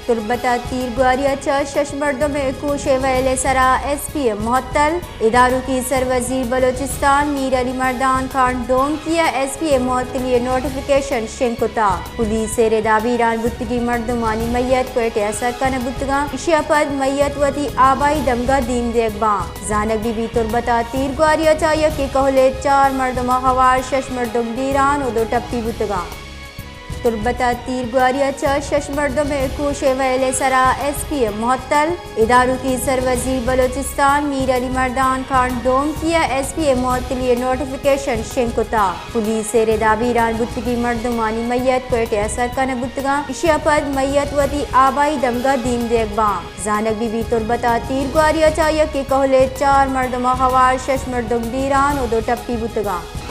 تربت ءَ تیرگواری ءَ چہ شش مردم ءِ کوش ءِ ویل ءِ سرا ایس پی ءِ معطل۔ ادارکی سروزیر بلوچستان میر علی مردان خان ڈونکی ءَ ایس پی ءِ معطلی ءِ نوٹیفکیشن شنگ کتگ۔ پولیس ءِ ردا بیران بوتگیں مردمانی میت کوئٹہ ءَ سر کنگ بوتگاں۔ ایشی ءَ پد میت وتی آبائی دمگ ءَ دیم دیگ باں۔ زانگ بہ بیت تربت ءَ تیرگواری ءَ چہ یکے کہول ءِ چار مردم ءَ ہوار شش مردم بیران ءُ دو ٹپی بوتگاں۔ تربت ءَ تیرگواری ءَ چہ شش مردم ءِ کوش ءِ ویل ءِ سرا ایس پی ءِ معطل۔ ادارکی سروزیر بلوچستان میر علی مردان خان ڈونکی ءَ ایس پی ءِ معطلی ءِ نوٹیفکیشن شنگ کتگ۔ پولیس ءِ ردا بیران بوتگیں مردمانی میت کوئٹہ ءَ سر کنگ بوتگاں۔ ایشی ءَ پد میت وتی آبائی دمگ ءَ دیم دیگ باں۔ زانگ بہ بیت تربت ءَ تیرگواری ءَ چہ یکے کہول ءِ چار مردم ءَ ہوار شش مردم بیران ءُ دو ٹپی بوتگاں۔